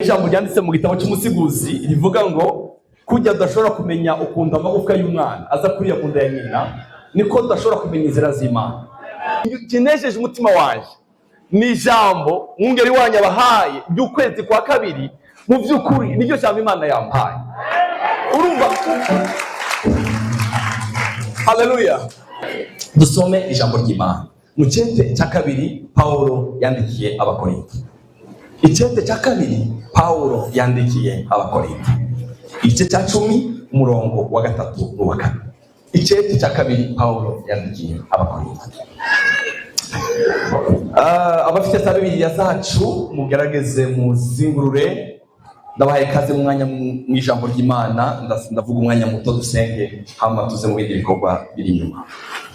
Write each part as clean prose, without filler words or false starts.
Ijambo ryanditse mu gitabo cy'Umusiguzi rivuga ngo kujya tudashobora kumenya ukuntu amagufwa y'umwana aza kuriya mu nda ya nyina, niko tudashobora kumenya inzira z'Imana. Kinejeje umutima wanjye ni ijambo mwungeri wanyu abahaye ry'ukwezi kwa kabiri. Mu by'ukuri niryo jambo Imana yampaye. Urumva, haleluya. Dusome ijambo ry'Imana mu cyete cya kabiri Pawulo yandikiye Abakorinto. Icyete cya kabiri Pawulo yandikiye Abakorinto, igice cya 10, umurongo wa 3 n'uwa 4. Icyete cya kabiri Pawulo yandikiye Abakorinto. Abafite za Bibiliya zacu mugerageze muzingurure. Ndabahaye ikaze mu mwanya mu ijambo ry'Imana. Ndavuga umwanya muto, dusenge, hama tuze mu bindi bikorwa biri inyuma.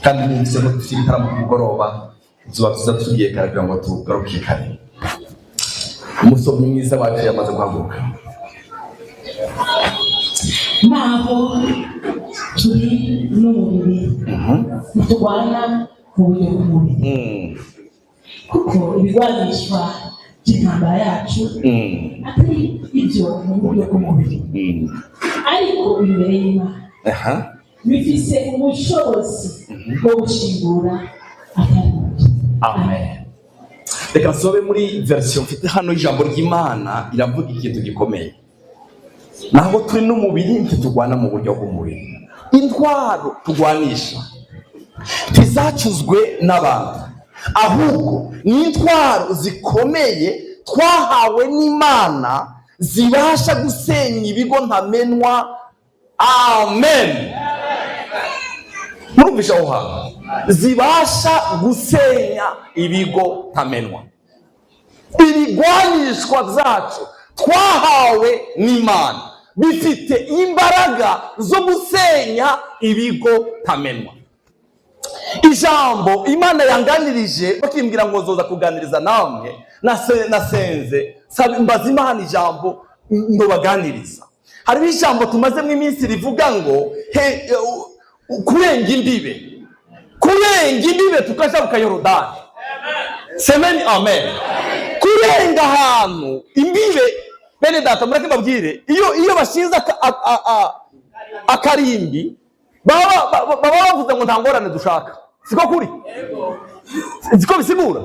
Kandi mwumvise ko dufite ibitaramo ku mugoroba, tuba tuza tugiye kare kugira ngo tugaruke kare. Umusomyi mwiza wacu yamaze guhaguruka. Naho turi n'umubiri, ntiturwana mu buryo bw'umubiri, kuko ibigwanishwa by'intambara yacu atari ibyo mu buryo bw'umubiri, ariko imbere y'Imana bifise ubushobozi bwo gushingura akarimbi. Amen. Reka nsobe muri version mfite hano. Ijambo ry'Imana iravuga ikintu gikomeye: naho turi n'umubiri, ntiturwana mu buryo bw'umubiri. Intwaro turwanisha ntizacuzwe n'abantu, ahubwo ni intwaro zikomeye twahawe n'Imana, zibasha gusenya ibigo ntamenwa. Amen. Murumvisha aho hantu? Zibasha gusenya ibigo ntamenwa. Ibigwanishwa byacu twahawe n'Imana bifite imbaraga zo gusenya ibigo ntamenwa. Ijambo Imana yanganirije, bakimbwira ngo zoza kuganiriza namwe, nasenze mbaza Imana ijambo ndobaganiriza. Hariho ijambo tumazemo iminsi rivuga ngo kurenga imbibe, kurenga imbibe tukajabuka Yorodani. Semeni amen. Kurenga ahantu imbibe, bene data, mureke mbabwire, iyo bashinze akarimbi, baba bavuze ngo nta ngorane dushaka. Siko kuri? Siko bisigura?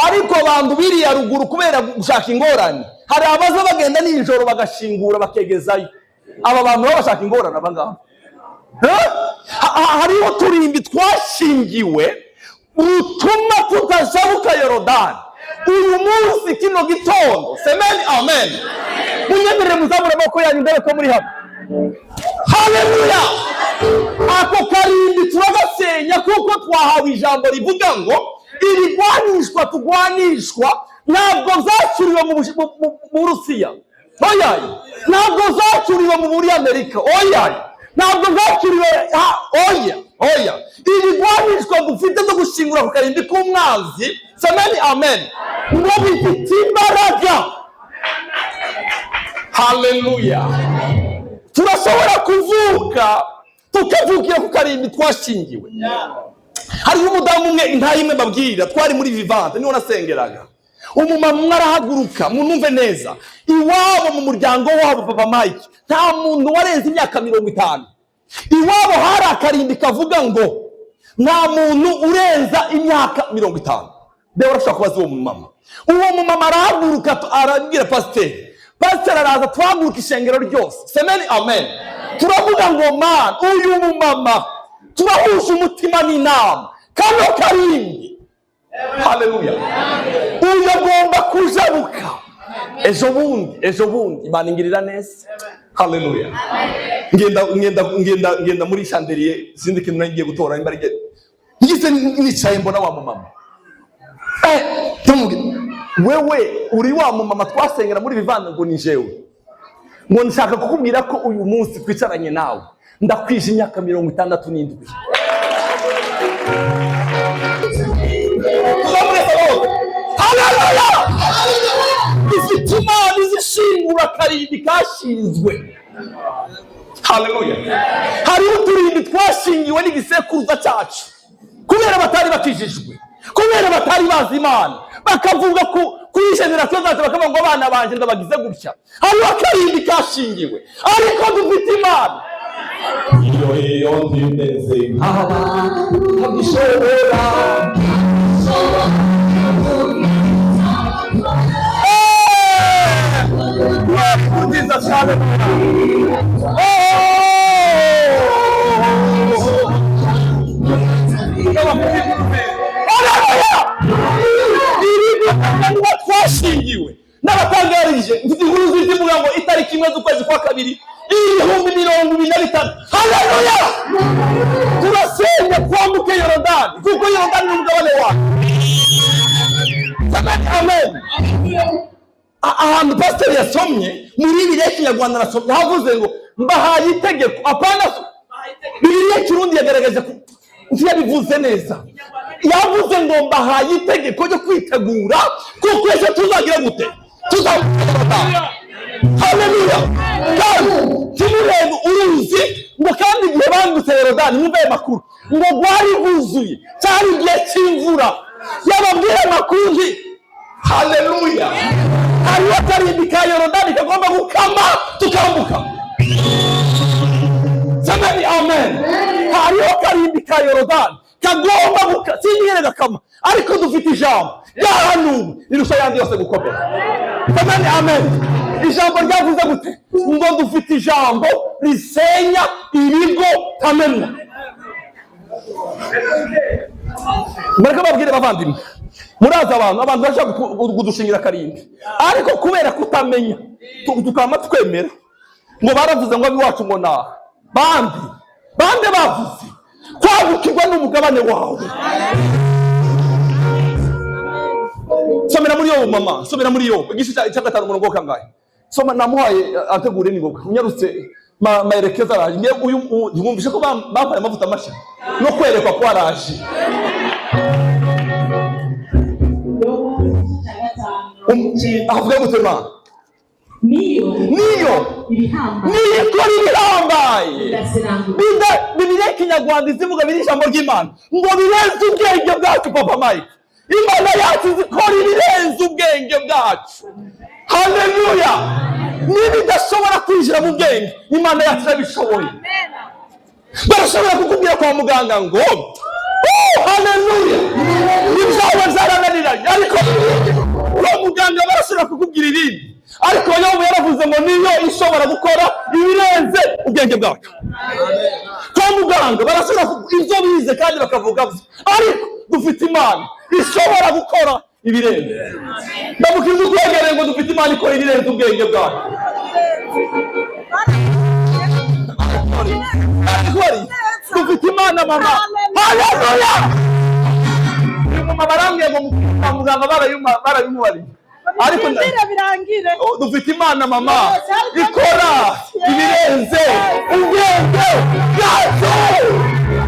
Ariko abantu biriya ruguru, kubera gushaka ingorane, hari abaza bagenda nijoro bagashingura, bakegezayo. Aba bantu baba bashaka ingorane, aba ngaba. Eh? Hariho uturimbi twashingiwe rutuma tutajabuka Yorodani. Uyu munsi, kino gitondo, semeni amen. Munyemerere muzamure amaboko yanyu, ndebe ko muri hano. Haleluya. Ako karimbi turagasenya, kuko twahawe ijambo rivuga ngo ibigwanishwa tugwanishwa ntabwo byacuriwe mu Burusiya, oyaye. Ntabwo zacuriwe mu muri Amerika, oyaye. Ntabwo zacuriwe oya, oya. Ibigwanishwa dufite zo gushingura ku karimbi k'umwanzi, semeni amen, ngo bifite imbaraga. Haleluya. Turashobora kuvuka, tukavukira ku karimbi twashingiwe. Hariho umudamu umwe, intayi imwe mbabwira, twari muri Vivante, niho nasengeraga. Umumama umwe arahaguruka. Munumve neza, iwabo mu muryango wabo, papa Mike, nta muntu warenze imyaka 50. Iwabo hari akarimbi kavuga ngo nta muntu urenza imyaka 50. Rero urashobora kubaza uwo mumama. Uwo mumama arahaguruka, arabwira pasiteri. Pasiteri araza, tuhaguruka ishengero ryose. Semeni amen. Turavuga ngo man, uyu mumama turahuje umutima n'inama, kano karimbi, haleluya, uyu agomba kujabuka. Ejo bundi, ejo bundi, Imana ingirira neza. Haleluya. Ngenda, ngenda, ngenda, ngenda muri chandelier, sinzi ikintu nari ngiye gutora nimba ari ngize. Nicaye, mbona wa mumama. Tumubwira: "Wewe uri wa mumama twasengera muri Vivante?" Ngo ni jewe. Ngo nshaka kukubwira ko uyu munsi twicaranye nawe ndakwije imyaka 67. Tuzamure amaboko. Haleluya! Ifite Imana izishingura akarimbi kashinzwe. Haleluya. Hariho uturimbi twashingiwe n'igisekuruza cyacu, kubera batari bakijijwe, kubera batari bazi Imana, bakavuga ku Kuri génération zacu bakavuga ngo abana banje ndabagize gutya. Hariho akarimbi kashingiwe, ariko dufite Imana. Iyo ntimeze nk'aba ntabishobora. Eh! Nziza cyane. Oh! Haleluya! Iri twashingiwe n'abatangarije, mfite inkuru nziza ivuga ngo itariki 1 z'ukwezi kwa kabiri 2025, haleluya, turasenya twambuke Yorodani, kuko Yorodani ni umugabane wacu. Amen, amen. Ahantu pasiteri yasomye muri Bibiliya y'Ikinyarwanda nasomye havuze ngo mbahaye itegeko. Apana, Bibiliya y'Ikirundi yagaragaje ko ntiyabivuze neza. Yavuze ngo mbahaye itegeko ryo kwitegura, kuko ejo tuzagira gute? Tuzambuka. Haleluya! Kandi timurebe uruzi ngo kandi igihe bambutse Yorodani, mwumve ayo makuru, ngo rwari rwuzuye, cyari igihe cy'imvura. Yababwira amakuru nti haleluya, hariho akarimbi ka Yorodani kagomba gukama tukambuka. Semeni amen. Hariho karimbi ka Yorodani kagomba guka, sinigere gakama, ariko dufite ijambo ryahanuwe rirusha ayandi yose gukomera. Semeni amen. Ijambo ryavuze gute? Ngo dufite ijambo risenya ibigo tamenwa. Mureke babwire bavandimwe, murazi abantu bashaka kudushingira akarimbi, ariko kubera kutamenya tukama twemera ngo baravuze ngo abiwacu ngo naha bandi bande bavuze kwagukirwa n'umugabane wawe. Somera muri Yobu, mama, somera muri Yobu igice cya 5, umurongo wa kangahe? Soma, namuhaye ategure ningoga unyarutse mayerekeza araje. Ngiye uyu ntiwumvishe ko bampaye amavuta mashya no kwerekwa ko araje. Yobu igice cya 5. Avuga gute ma? Niyo Niyo ibihambaye niyo ikora ibihambaye bidasirangura. Bibiliya y'Ikinyarwanda izivuga biri ijambo ry'Imana ngo birenze ubwenge bwacu. Papa Mike, Imana yacu izikora ibirenze ubwenge bwacu. Haleluya! Niba idashobora kwinjira mu bwenge, Imana yacu irabishoboye. Barashobora kukubwira kwa muganga ngo oh, haleluya, ibyawe byarananiranye, ariko kwa muganga barashobora kukubwira ibindi, ariko Yobu yaravuze ngo niyo ishobora gukora ibirenze ubwenge bwacu. Kwa muganga barashobora ibyo bize kandi bakavuga byo, ariko dufite Imana ishobora gukora ibirenze. Ndamukiriza ukwegereye ngo dufite Imana ikora ibirenze ubwenge bwacu. Dufite Imana mama, haleluya. Uyu mumama arambwiye ngo kwa muganga barabimubariye, ariko birangire. Oh, dufite Imana mama ikora ibirenze ubwenge bwacu.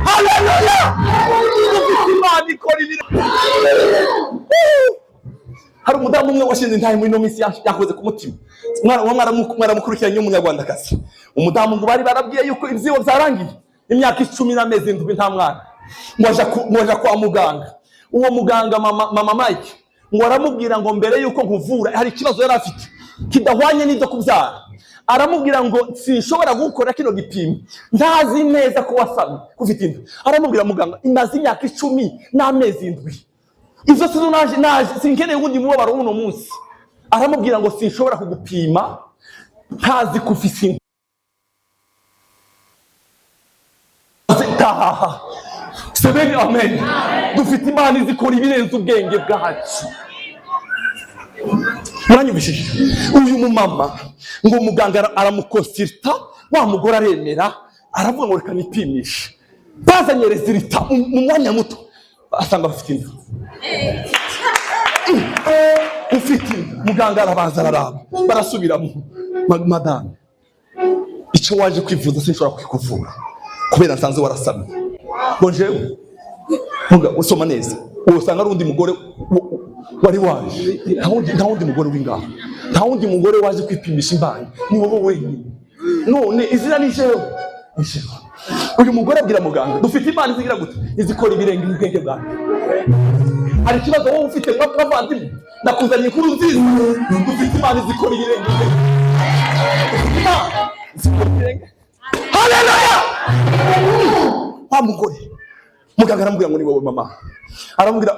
Haleluya! Dufite Imana ikora ibirenze. Hari umudamu umwe washinze intahe muri ino minsi yakoze ku mutima. Mwaramukurikiranye, w'umunyarwandakazi. Umudamu ngo bari barabwiye yuko ibyibo byarangiye, imyaka 10 n'amezi 7 nta mwana. Ngo aja kwa muganga. Uwo muganga mama Mike ngo aramubwira ngo mbere yuko nkuvura, hari ikibazo yari afite kidahwanye n'ibyo kubyara. Aramubwira ngo sinshobora gukora kino gipimo ntazi neza ko wasamye ufite inda. Aramubwira muganga, imaze imyaka 10 n'amezi 7, izo sizo naje naje sinkeneye uwundi mubabaro w'uno munsi. Aramubwira ngo sinshobora kugupima ntazi ko ufise inda. Taha. Sebeni amen. Dufite Imana izikora ibirenze ubwenge bwacu. Muranyumvishije? Uyu mumama ngo muganga aramukonsulta, wa mugore aremera, aravuga ngo reka nipimishe. Bazanye resultat mu mwanya muto asanga bafite inda. Ufite inda. Muganga arabanza araraba, barasubiramo. Madame, icyo waje kwivuza sinshobora kwikuvura kubera nsanze warasamye. Ngo jewe muga usoma neza usanga ari undi mugore wari waje. Nta wundi mugore w'ingaho, nta wundi mugore waje kwipimisha imbanyi, ni wowe wenyine. None izina ni jewe, ni jewe. Uyu mugore abwira muganga, dufite Imana izigira gute? Izikora ibirenga ubwenge bwawe. Hari ikibazo wowe ufite, mwavandimwe? Nakuzaniye inkuru nziza: dufite Imana izikora ibirenge. Dufite Imana izikora ibirenge. Haleluya! Wa mugore, muganga aramubwira ngo: "Ni wowe mama." Aramubwira,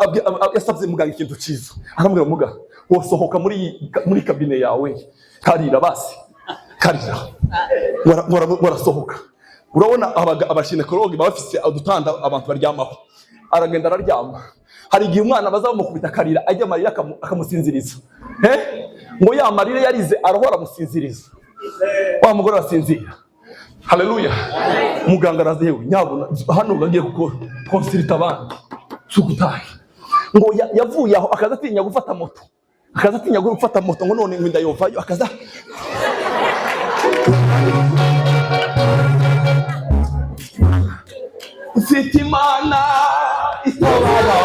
yasabye muganga ikintu cyiza. Aramubwira: "Muga, wosohoka muri cabinet yawe karira basi, karira." Ngo arasohoka. Urabona aba gynécologue baba bafise udutanda abantu baryamaho. Aragenda araryama. Hari igihe umwana baza bamukubita akarira, ajya amarira akamusinziriza. Eh? Ngo ya marira yarize arahora amusinziriza. Wa mugore arasinzira. Haleluya! Muganga araza: "Yewe nyabuna, hano bagiye kuko consulta abandi, sugutahe." Ngo yavuye aho akaza atinya gufata moto, akaza atinya gufata moto, ngo none ngo inda yovayo, akaza. Mfite Imana itabara.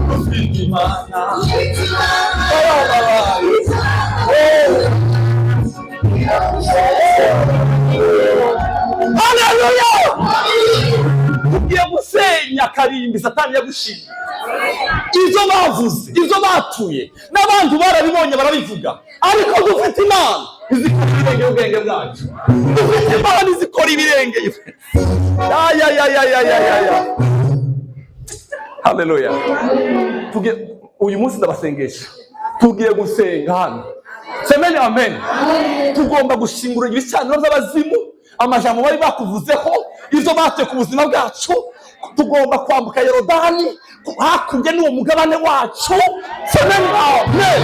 Mfite Imana itabara. Haleluya! Ugiye gusenya karimbi Satani yagushimye. Ibyo bavuze, ibyo batuye, n'abandi barabibonye, barabivuga, ariko dufite Imana izikora ibirenge ubwenge bwacu. Dufite Imana izikora ibirenge. Ya ya ya ya ya ya ya! Haleluya! Tugiye uyu munsi, ndabasengesha, tugiye gusenga hano. Semeni amen. Tugomba gushingura ibicaniro by'abazimu, amajambo bari bakuvuzeho, ibyo batuye ku buzima bwacu. Tugomba kwambuka Yorodani, hakurya n'uwo mugabane wacu. Semeni amen.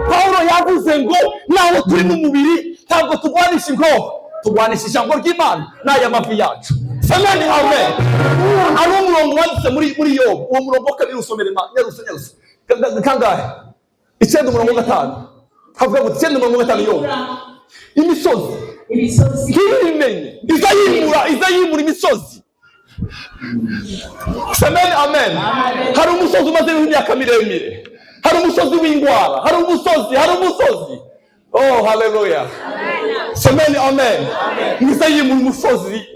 Pawulo yavuze ngo naho turi n'umubiri, ntabwo turwanisha inkoho, turwanisha ijambo ry'Imana n'aya mavi yacu. Semeni amen. Hari umurongo wanditse muri Yobu, uwo murongo wa kabiri usomere nyaruse nyaruse. Kangahe? 9 umurongo wa 5. Havuga ngo 9 umurongo wa 5, Yobu. Imisozi Imisozi ntibimenye, iza yimura, iza yimura imisozi. Amen, amen. Hari umusozi umazeho imyaka miremire, hari umusozi w'indwara, hari umusozi, hari umusozi. Oh, haleluya! Amen, amen. Mwiza yimura umusozi,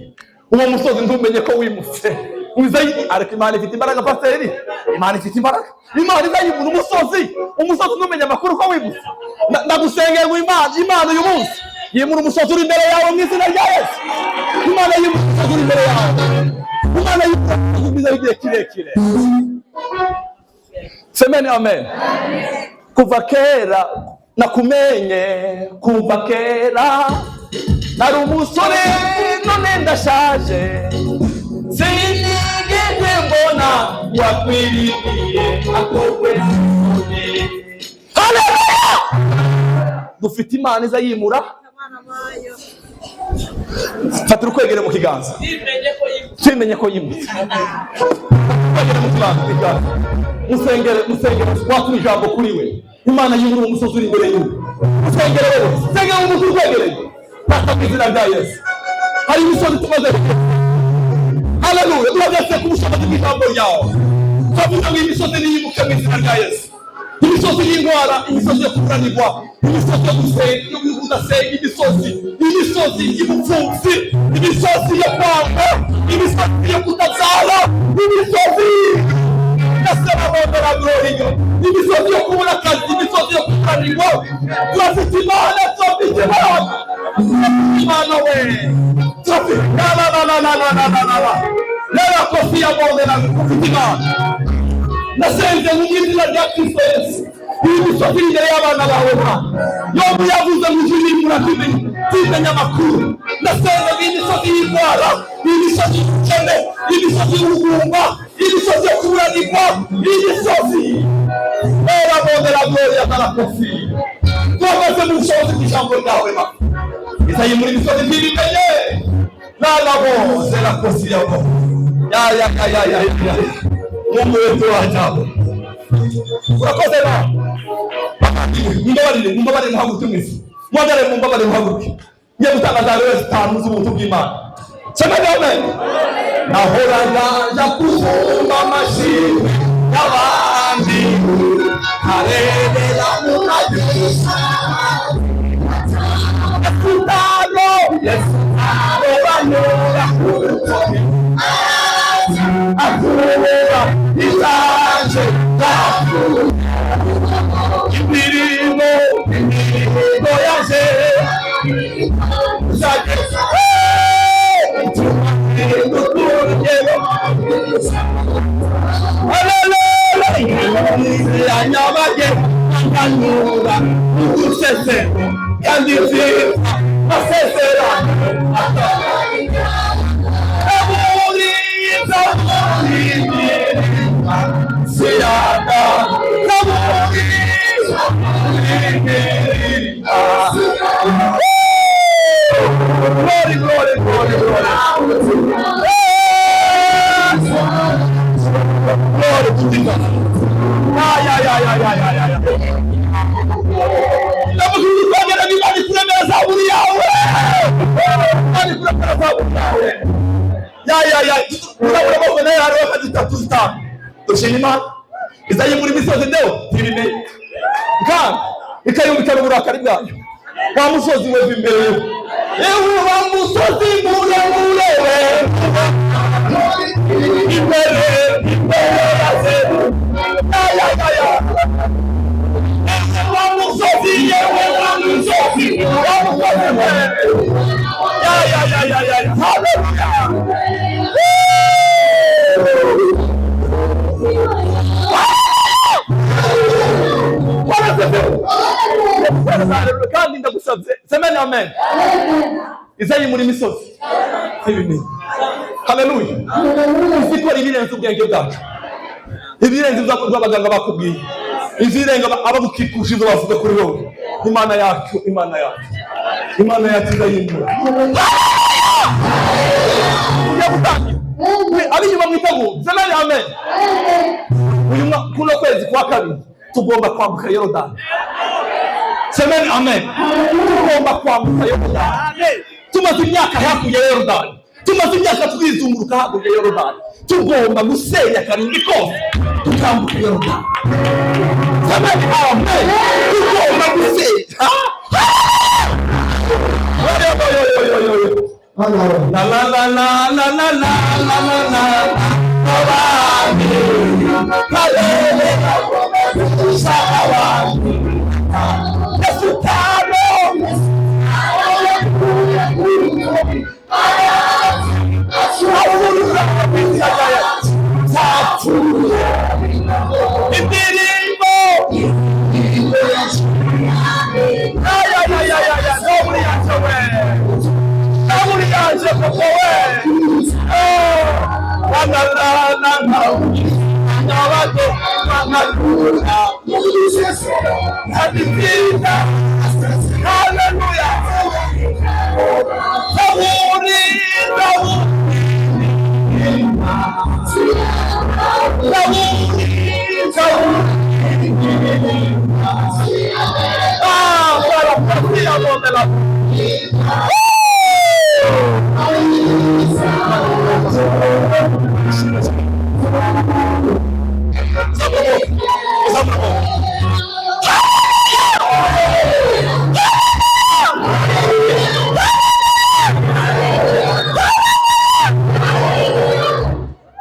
uwo musozi ntumenye ko wimutse. Mwiza ariko Imana ifite imbaraga, pasiteri, Imana ifite imbaraga. Imana iza yimura umusozi, umusozi ntumenye amakuru ko wimutse. Ndagusengera ngo Imana uyu munsi yimura umusozi uri imbere yawe mu izina rya Yesu. Imana yimura umusozi uri imbere yawe. Imana yimura umusozi mwiza w'igihe kirekire. Semeni amen. Kuva kera nakumenye, kuva kera nari umusore, none ndashaje, sinigeze mbona wakwiriye akorwe. Haleluya! Dufite Imana iza yimura. Fatira ukwegere mu kiganza, tumenye ko yimutse. Ukwegere mu kiganza, musengere, musengere, watura ijambo kuri we. Imana yimura uwo musozi uri imbere yiwe. Musengere wewe, sengere umusozi ukwegereye. Pata mu izina rya Yesu. Hari imisozi tumaze. Haleluya! Duhagaze ku bushobozi bw'ijambo ryawe, turavuga ngo imisozi niyimuke mu izina rya Yesu. Imisozi y'indwara, imisozi yo kuburanirwa, imisozi yo gusenga, yo kudasenga, imisozi, imisozi y'ubupfubyi, imisozi yo kwanga, imisozi yo kutabyara, imisozi ndasaba gloria, imisozi yo kubura akazi, imisozi yo kuburanirwa. Turafite Imana, turafite Imana, turafite Imana we, turafite na na na na na na na na na na kofi ya bonde na. Turafite Imana. Ndasenze mu izina rya Kristo Yesu, iyi misozi iri imbere y'abana bawe Mana. Yobu yavuze ngo ijuru rimura timenya amakuru. Ndasenze ngo iyi misozi y'indwara, iyi misozi y'ubukene, iyi misozi y'ubugumba, iyi misozi yo kuburanirwa, iyi misozi era bondera gloria na kofi, duhagaze mu bushobozi bw'ijambo ryawe Mana. Izayimura imisozi ntibimenye lalabo zera kofi yabo ya ya ya ya ya ya. Mungu wetu wa ajabu, urakoze Baba. Mumbabarire, mumbabarire, muhaguruke mwese, muhagarare, mumbabarire, muhaguruke. Ngiye gutanga za rero zitanu z'ubuntu bw'Imana. Semeni amen. Nahoraga nja kuzumba amashimwe y'abandi, nkarebera mu madirishya. Yesu tano, Yesu tano. Akanyura akura izanje zapfuye imirimo imirimo yaje zageze urugero inzira nyabagendwa akanyura udusesero kandi nziza masezerano Glory, glory, glory, glory. Glory to Jesus. Ay, ay, ay, ay, ay, ay, ay. Ndamushyize Imana ikuremera zaburi yawe. Imana ikuremera zaburi yawe. Ya, ya, ya. Urabura amaboko nayo hariho nka zitatu zitanu. Dushima Imana. Izanye muri misozi ndeho ntibimenye. Kandi ikayumvikana uburakari bwayo. Wa musozi we va imbere ye. Ewe wa musozi muremure we. Imbere, imbere ya zeru. Ya, ya, ya, ya. Ewe wa musozi, yewe wa musozi, wa musozi we. Ya, ya, ya, ya, ya, ya. Hallelujah. Kandi ndagusabye semeni amen izayi muri misozi ntibimenye. Haleluya. Izikora ibirenze ubwenge bwacu, ibirenze ibyo abaganga bakubwiye, izirenga abagukikuje ibyo bavuga kuri wowe. Imana yacu, Imana yacu, Imana yacu izayimura. Ugiye gutangira ab'inyuma mwiteguye semeni amen. Uyu kuno kwezi kwa kabiri tugomba kwambuka Yorodani. Semeni amen. Tugomba kwambuka Yorodani. Tumaze imyaka hakurya ya Yorodani, tumaze imyaka twizunguruka hakurya ya Yorodani. Tugomba gusenya karindwi kose tukambuka Yorodani. Semeni amen. Tugomba gusenya. La la la la la la la la la la. Abami kalele sawa Yesu indirimbo zaburi yaje we, zaburi yaje koko we. Haleluya. Zaburi, zaburi, zaburi, zaburi. Ah, para para donde la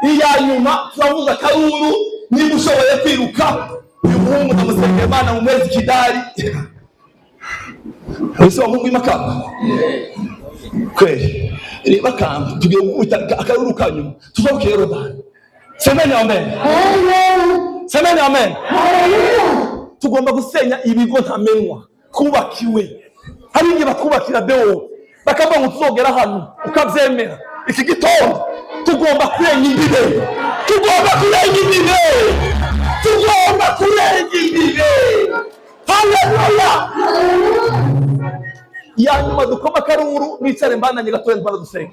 iya nyuma turavuza akaruru. Niba ushoboye kwiruka, uyu muhungu ndamusengera Imana mu mezi kidari. Ese wa muhungu w'imakamba kweli reba tugiye gukubita akaruru ka nyuma tuzabuke Yorodani. Semeni amen. Semeni amen. Tugomba gusenya ibigo ntamenwa twubakiwe. Hari igihe batwubakira deo bakavuga ngo tuzogera hano ukabyemera. Iki gitondo tugomba kurenga imbibe, tugomba kurenga imbibe, tugomba kurenga imbibe. Haleluya. Ya nyuma dukoma akaruru, mwicare mbandanye gatoya ntwara dusenga.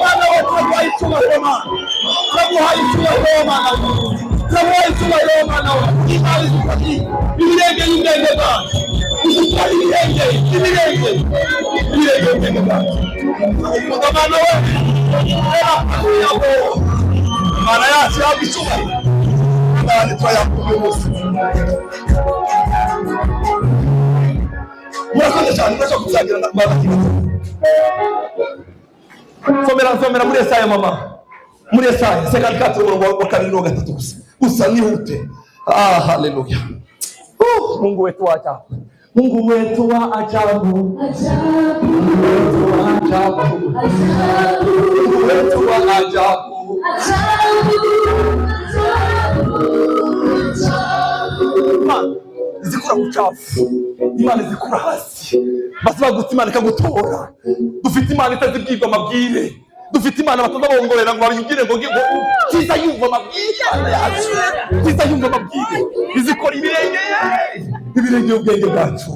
Mana we, turaguhaye icyubahiro Mana, turaguhaye icyubahiro Mana, turaguhaye icyubahiro Mana. Imana izufatiye ibirenge y'ubwenge bwacu, izufatiye ibirenge, ibirenge, ibirenge y'ubwenge bwacu. Turagukunda Mana we, Imana yacu yahabwa icyubahiro. N'ayandi turayakuye uyu munsi. Murakoze cyane, murashobora kuzagira na nsomera, nsomera muri Yesaya, mama, muri Yesaya 54, umurongo wa kabiri n'uwa gatatu gusa gusa, nihute. Ah, haleluya! Oh, Mungu wetu wa ajabu, Mungu wetu wa ajabu, Mungu wetu wa ajabu, Mungu wetu wa ajabu. Imana izikura ku cafu, Imana izikura hasi, basi bagutse, Imana ikagutora. Dufite Imana itazibwirwa amabwire, dufite Imana batazabongorera ngo babibwire ngo kiza yumva amabwire. Imana yacu kiza yumva amabwire, izikora ibirengeye, ibirengeye ubwenge bwacu.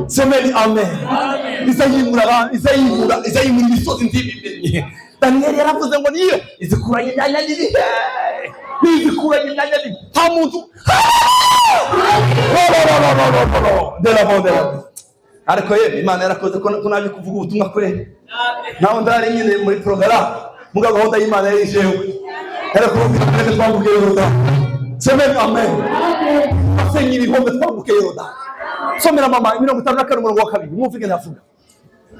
Semeni amen. Iza yimura iza yimura, iza yimura imisozi ntibimenye. Daniyeli yaravuze ngo niyo izikuranye imyanya n'ibihe, nizikuranye imyanya n'ibihe, nta muntu. No, no, no, no, no, no, no. De la bon, de la bon. Ariko ye, Imana yarakoze ko naje kuvuga ubutumwa kwe. Naho ndari nyine muri porogaramu, mugabo gahunda y'Imana yari jewe. Yarakubwira ngo reka twambuke Yorodani. Semeni amen. Asenye ibihombe, twambuke Yorodani. Somera mama, 54, umurongo wa kabiri. Mwumve ingene avuga.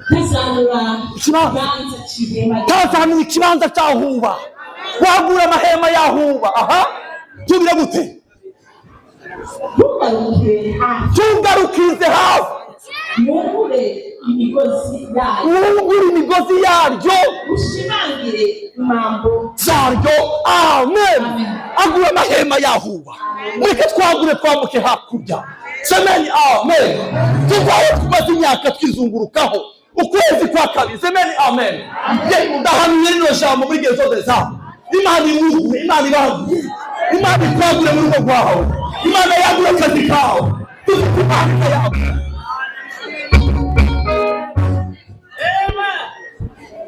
Ntazanura Ikibanza. ikibanza cy'ihema. Tazamura ikibanza cyahuba. Wagura amahema yahuba. Aha. Tugira gute? Ntugarukire hafi. Tugarukize hafi. Mwungure imigozi yayo. Wungure imigozi yaryo. Ushimangire imambo zaryo. Amen. Agura amahema yahuba, mureke twagure, twambuke hakurya. Semeni amen. Tuvaho tumaze imyaka twizungurukaho ukwezi kwa kabiri. Semeni amen. Ye, ndahanuye rino jambo muri gezo zabo. Imana iwugure, Imana ibagure, Imana ikwagure mu rugo rwawe, Imana yagure akazi kawe. Dufite Imana yawe.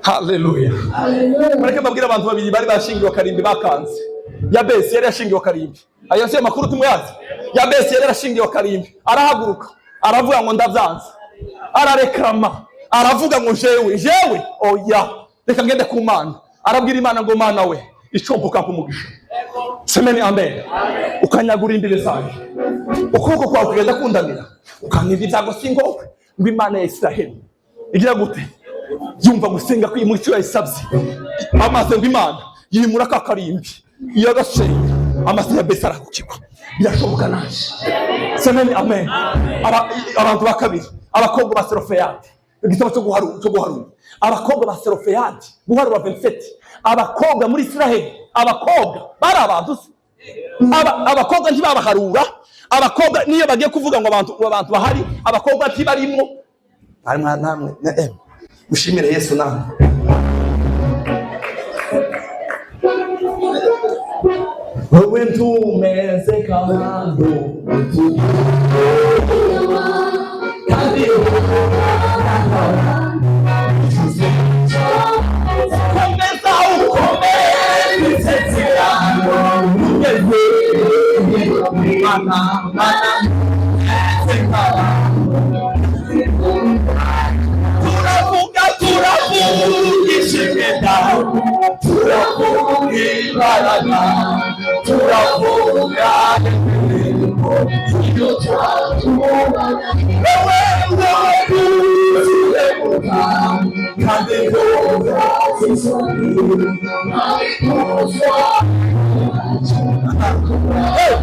Haleluya! Mureke mbabwire abantu babiri bari bashingiwe akarimbi bakanze. Yabesi yari yashingiwe akarimbi. Ayo si amakuru tumuyazi? Yabesi yari yarashingiwe akarimbi, arahaguruka, aravuga ngo ndabyanze, ararekrama, aravuga ngo jewe, jewe oya, reka ngende ku Mana. Arabwira Imana ngo Mana we, icompo ukampa umugisha, semeni amen, ukanyagura imbibi zanjye, ukuboko kwawe kugenda kundamira, ukankinda ibyago singowe. Ngo Imana ya Isiraheli igira gute? Yumva gusenga kwimura icyo yayisabye, amaze ngo Imana yimura ka karimbi, iyo agasenga amaso ya Besi aragukirwa. Birashoboka naje. Semeni amen. Abantu ba kabiri, abakobwa ba Serofeyadi, igitabo cyo guharura abakobwa ba Serofeyadi, guharura 27. Abakobwa muri Isiraheli, abakobwa bari abantu se? Abakobwa ntibabaharura. Abakobwa niyo bagiye kuvuga ngo abantu bahari, abakobwa ntibarimo. Harimo namwe mushimire Yesu namwe. Wowe ntumeze nk'abantu kandi komeza ukomeze isezerano ugeze Mana, Mana, turavuga, turavuga ishimwe ryawe, turavuga imbaraga, turavuga imirimo. Wowe, wowe turemuka kandi ntuza isoni. Hey!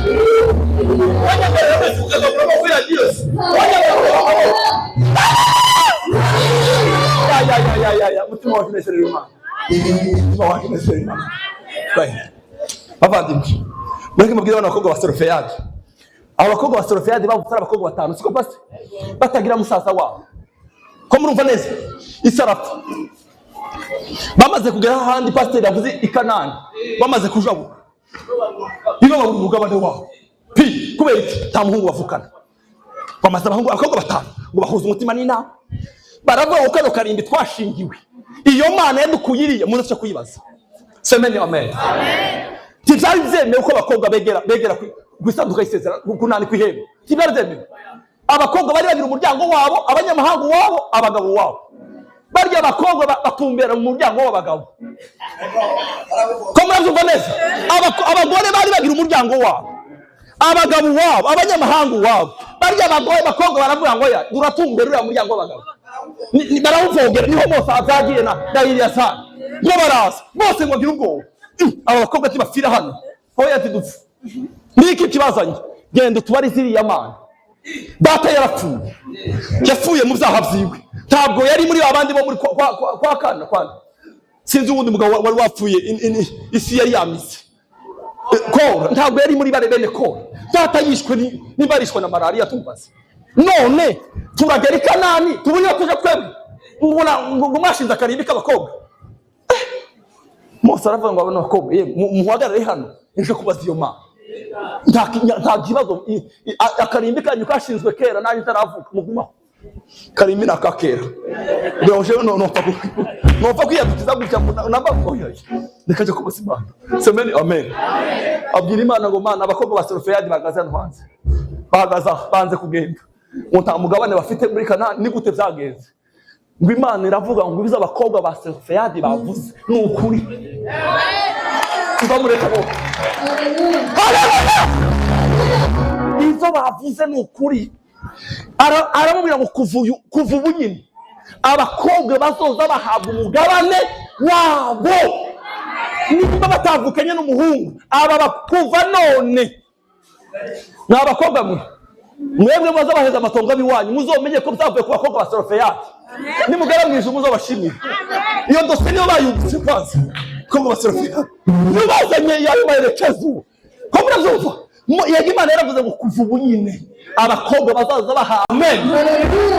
Wanya mbere wese ukazamura amaboko yagiye yose. Wanya mbere amaboko. Ya ya ya ya ya ya, mutima wacu unezerewe Imana, mutima wacu unezerewe Imana. Right. Bavandimwe, mureke mubwire bano bakobwa ba Serofeyadi. Abo bakobwa ba Serofeyadi bavutse ari abakobwa batanu, siko pasi? Batagira musaza wabo. Ko murumva neza? Isarapfa bamaze kugera ahandi pasiteri yavuze i Kanani, bamaze kujabuka, nibo babura umugabane wabo pi. Kubera iki? Nta muhungu bavukana. Bamaze abahungu, abakobwa batanu, ngo bahuze umutima n'inama, baravuga ngo kano karimbi twashingiwe, iyo Mana yadukuye iriya, muze kuyibaza. Semeni amen. Ntibyari byemewe ko abakobwa begera ku isanduka y'isezerano, ku nani, ku ihembe. Ntibyari byemewe. Abakobwa bari bagira umuryango wabo, abanyamahanga wabo, abagabo wabo. Barya abakobwa batumbera mu muryango w'abagabo. Ko murabyumva neza? Abagore bari bagira umuryango wabo, abagabo wabo, abanyamahanga wabo. Barya abagore bakobwa baravuga ngo ya uratumbera uriya muryango w'abagabo. Barawuvogera. Niho Mose azagiye na Eliyasari ngo baraza bose ngo bagire ubwoba. Aba bakobwa ntibapfira hano? Hoya, ati dupfa niki kibazanye? Genda utubare ziriya mana. Data yarapfuye, yapfuye mu byaha byiwe, ntabwo yari muri abandi bo muri kwa kana kwa sinzi uwundi mugabo wari wapfuye isi yari yamize. Kora ntabwo yari muri bare bene Kora. Data yishwe niba yarishwe na malariya tubaze. None turagera i Kanani tubone iyo tuja twebwe ngo mwashinze akarimbi k'abakobwa. Mose aravuga ngo abana bakobwa, ye muhagarare hano, ejo kubaza iyo mana. Nta kibazo, akarimbi kanyu kashinzwe kera nanjye ntaravuka. Mugumaho, karimbi ni aka kera. Kugira ngo jewe nopfa kwiyadukiza gutya namba oya, reka njye kubaza Imana. Semeni amen. Abwira Imana ngo: "Mana, abakobwa ba Serofeyadi bahagaze hano hanze, bahagaze aho banze kugenda, ngo nta mugabane bafite muri Kanani, ni gute byagenze?" Ngo Imana iravuga ngo ibizo abakobwa ba Serofeyadi bavuze ni ukuri. Tuva mureka bo. Haleluya! Ibyo bavuze ni ukuri. Aramubwira ngo kuva ubu nyine abakobwa bazoza bahabwa umugabane wabo niba batavukanye n'umuhungu. Aba kuva none, mwa abakobwa mwe, mwebwe muza baheza amatongo ab'iwanyu, muzomenye ko byavuye ku bakobwa ba Serofeyadi. Nimugera mu ijuru muzobashimire. Iyo dosiye niyo bayungutse kwanza, abakobwa ba Serofeyadi niyo bazanye yayo baherekeza ubu. Ko murabyumva? Yego, Imana yaravuze ngo kuva ubu nyine abakobwa bazaza baha. Amen.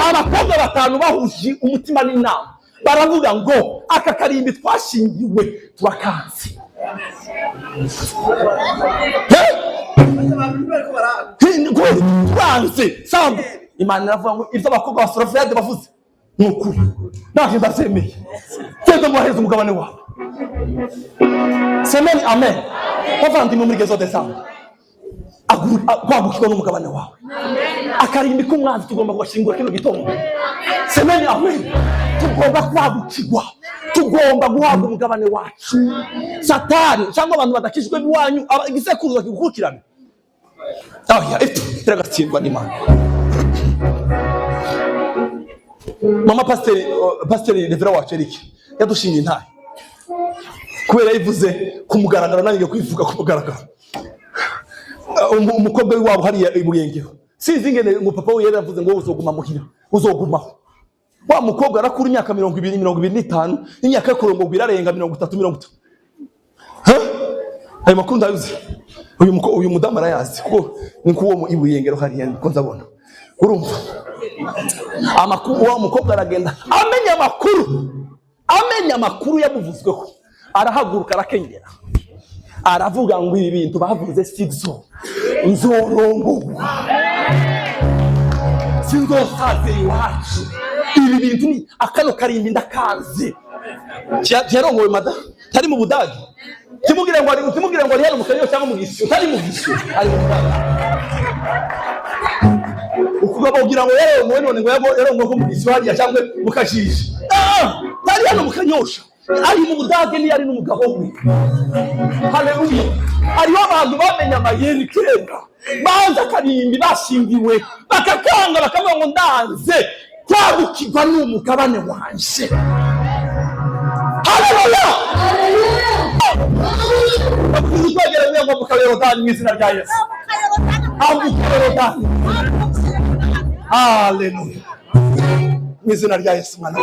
Abakobwa batanu bahuje umutima n'inama baravuga ngo aka karimbi twashingiwe turakanze. He? Turanze sambu. Imana iravuga ngo ibyo abakobwa ba Serofeyadi bavuze ni ukuri, nanjye ndabyemeye, genda mubahereze umugabane wabo. Semeni amen. Bavandimwe, muri gezo desambu kwagukirwa n'umugabane wawe. Akarimbi k'umwanzi tugomba kugashingura kino gitondo. Semeni amen. Tugomba kwagukirwa, tugomba guhabwa umugabane wacu. Satani cyangwa abantu badakijwe iwanyu, igisekuruza kigukurikirana, oya, ipfu iragatsindwa n'Imana. Mama pasiteri, pasiteri revera wacu Eric yadushingiye intahe kubera yivuze ku mugaragaro, nanjye ngiye kwivuga ku mugaragaro. Umukobwa w'iwabo hariya i Buyengero, sinzi ingene ngo papa we yari yaravuze ngo wowe uzoguma muhira, uzogumaho. Wa mukobwa arakura, imyaka 20, 25, imyaka yo kurongorwa irarenga, 30, 30. Ha? Ayo makuru ndayazi. Uyu mudamu arayazi kuko ni kuwo mu i Buyengero hariya niko nzabona. Urumva amakuru, wa mukobwa aragenda amenya amakuru, amenya amakuru yamuvuzweho, arahaguruka, arakenyera, aravuga ngo ibi bintu bavuze sibyo, nzorongorwa, sinzosaze iwacu, ibi bintu ni akano karimbi ndakazi. Yarongowe mada tari mu Budage. Timubwire ngo ari hano mu Kanyosha cyangwa mu Gisyo. Tari mu Gisyo, ari mu Budage. Ukugabo kugira ngo yarongowe none ngo yarongowe ko mu Gisyo hariya cyangwa mu Kajiji. Ah, tari hano mu Kanyosha, ari mu Budage, niyo ari n'umugabo we. Haleluya! Hariho abantu bamenye amayeri kera, banze akarimbi bashingiwe, bakakanga, bakavuga ngo ndanze kwagukirwa n'umugabane wanje. Haleluya! Uzagera ngo ambuka Yorodani mu izina rya Yesu, ambuka Yorodani. Haleluya! Mu izina rya Yesu, mwana.